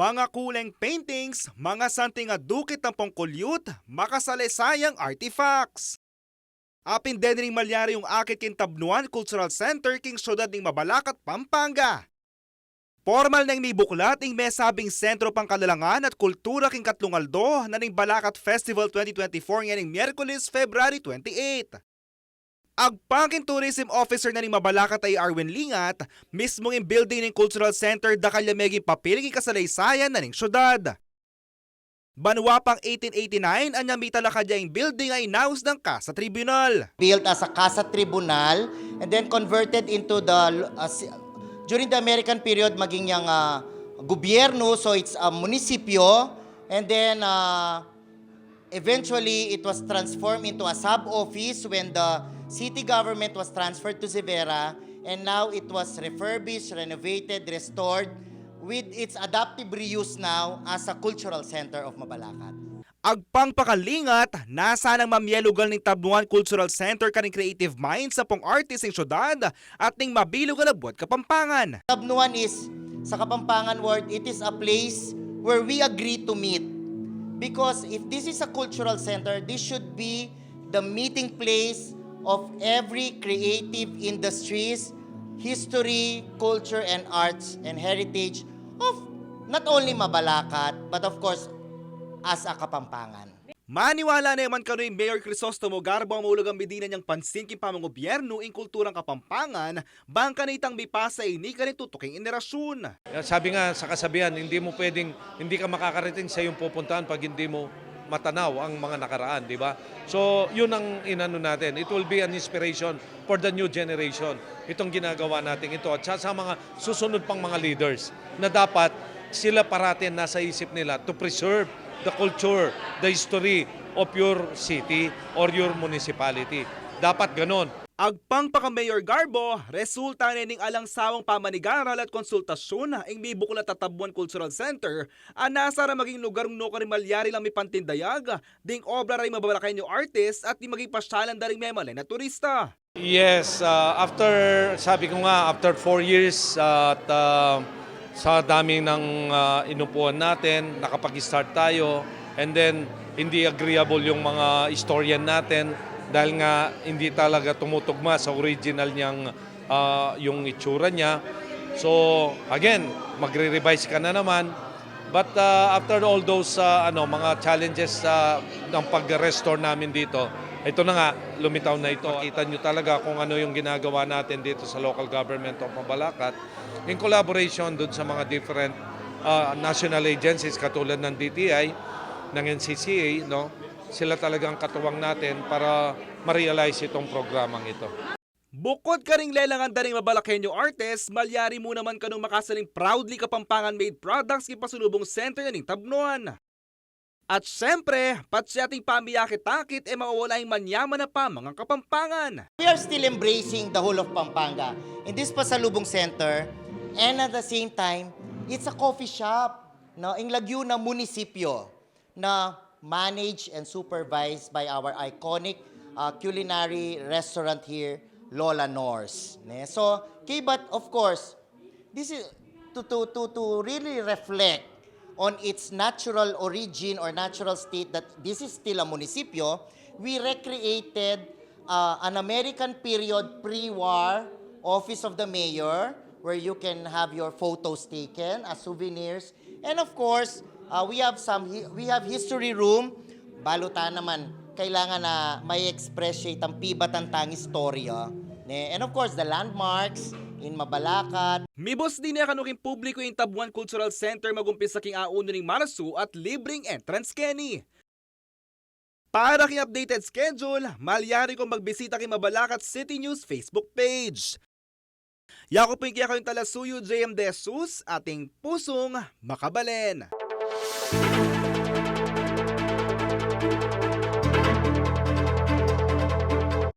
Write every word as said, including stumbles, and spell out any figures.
Mga kuleng paintings, mga santing a dukit ampong kulyut, makasalaysayang artifacts. Apin deni ring malyari yung akit king Tabnuan Cultural Center king syudad ning Mabalacat, Pampanga. Pormal neng mibuklat ing mesabing sentro pang kalalangan at kultura king katlung aldo na ning Balacat Festival twenty twenty-four ngening Miyerkules, February twenty-eight. Agpang king tourism officer na ning Mabalacat a i Arwin Lingat, mismung ing building ning Cultural Center dakal ya meging papil king kasalaysayan na ning syudad. Banua pang eighteen eighty-nine, anya mitalakad ya ing building a inaus dang Casa Tribunal. Built as a Casa Tribunal and then converted into the, uh, si-, during the American period, maging yang, uh, gobyerno, so it's a munisipyo, and then, uh, eventually it was transformed into a sub-office when the city government was transferred to Severa, and now it was refurbished, renovated, restored, with its adaptive reuse now as a cultural center of Mabalacat. Agpang pa kang Lingat, nasa nang mamyelugal ning Tabnuan Cultural Center karing creative minds ampong artist ning syudad at ning mabilug a labuad Kapampangan. Tabnuan is, sa Kapampangan word, it is a place where we agree to meet. Because if this is a cultural center, this should be the meeting place of every creative industries, history, culture, and arts and heritage of not only Mabalacat, but of course, as a Kapampangan. Maniwala ne man kanu i Mayor Crisostomo Garbo a maulagang midinan yang pansin king pamangubyernu ing kulturang Kapampangan, bang kanitang mipasa ini karing tutuking henerasyon. Sabi nga sa kasabihan, hindi mo pwedeng, hindi ka makakarating sa iyong pupuntahan pag hindi mo matanaw ang mga nakaraan, di ba? So, yun ang inano natin. It will be an inspiration for the new generation, itong ginagawa natin ito. At sa, sa mga susunod pang mga leaders na dapat sila parati nasa isip nila to preserve the culture, the history of your city or your municipality. Dapat ganon. Agpang pa kang Mayor Garbo, resulta ne ning alang sawang pamanigaral at konsultasyun ing mibuklat a Tabnuan Cultural Center a nasa ra maging lugar nung nukarin malyari lang mipantindayag ding obra da ring Mabalaqueño artist at ding maging pasyalan da ring memalen a turista. Yes, ah, after, sabi ko nga, after four years at, ah, sa dami ng, ah, inupuan natin, nakapag-start tayo, and then hindi agreeable yung mga istorya natin dahil nga hindi talaga tumutugma sa original niyang, ah, yung itsura niya. So, again, magre-revise ka na naman. But, ah, after all those, ah, ano, mga challenges, ah, ng pag-restore namin dito, ito na nga, lumitaw na ito. Makita nyo talaga kung ano yung ginagawa natin dito sa local government of Mabalacat in collaboration dun sa mga different, ah, national agencies katulad ng D T I, ng N C C A, no? Sila talagang katuwang natin para ma-realize itong programang ito. Bukod karing lelangan da ring Mabalaqueño artist, malyari mu naman kanung makasaling proudly Kapampangan-made products king pasalubung center na ning Tabnuan. At siyempre, patse ating pamiyakit-akit e mawawala ing manyaman a pamangan Kapampangan. We are still embracing the whole of Pampanga in this pasalubung center, and at the same time, it's a coffee shop, no? Ing lagyu na munisipyo na managed and supervised by our iconic, uh, culinary restaurant here, Lola Nor's. Ne? So, okay, but of course, this is to, to, to, to really reflect on its natural origin or natural state that this is still a munisipyo. We recreated, uh, an American period pre-war office of the mayor where you can have your photos taken as souvenirs. And of course, uh, we have some hi-, we have history room. Balu ta naman, kailangan na ma-express ya itang pibatan tang istorya, ne? And of course, the landmarks in Mabalacat. Mibus dine kanu king publiko ing Tabnuan Cultural Center magumpisa king aunu ning Marsu at libreng entrance keni. Para king updated schedule, malyari kong magbisita king Mabalacat City News Facebook page. Yaku pu ing kekayung talasuyu, J M De Jesus, ating pusung makabalen.